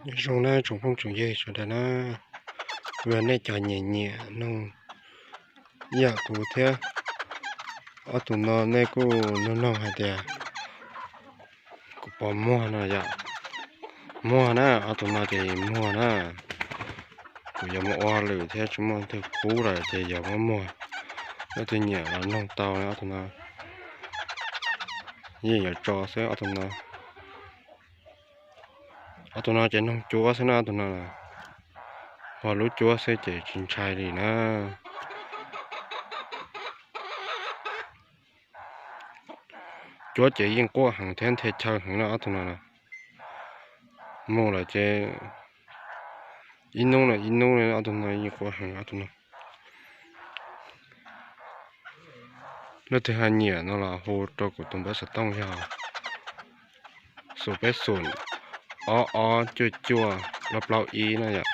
Nyob zoo na tsoom phooj tsoom ywg sawv daws na, yog nej cov nyiam nyiam noog ib yam kuv thiab, ob tug no nej kuj noog noog hais tias kuv puas muag no yom. Muag na, ob tug no ces muag na. Kuv yuav mus ua hauj lwm thiab tsis muaj leej twg pub lawm ces yog muab muag. Leej twg nyiam los noog tau, ob tug no yeej yuav tso xwb ob tug no. Ob tug no ces noog cuab xwb na, ob tug no, ho lub cuab xwb ces tsis ntshai li na. Cuab ces yeej quaj heev thiab nthe chaw heev na ob tug no. Mus lawm ces ib hnub no ib hnub no ob tug no yeej quaj heev ob tug no. Leej twg ho nyiam no los hu rau kuv tus npawb xov tooj yog xoom peb xoom ob ob cuaj cuaj plaub plaub ib na yom.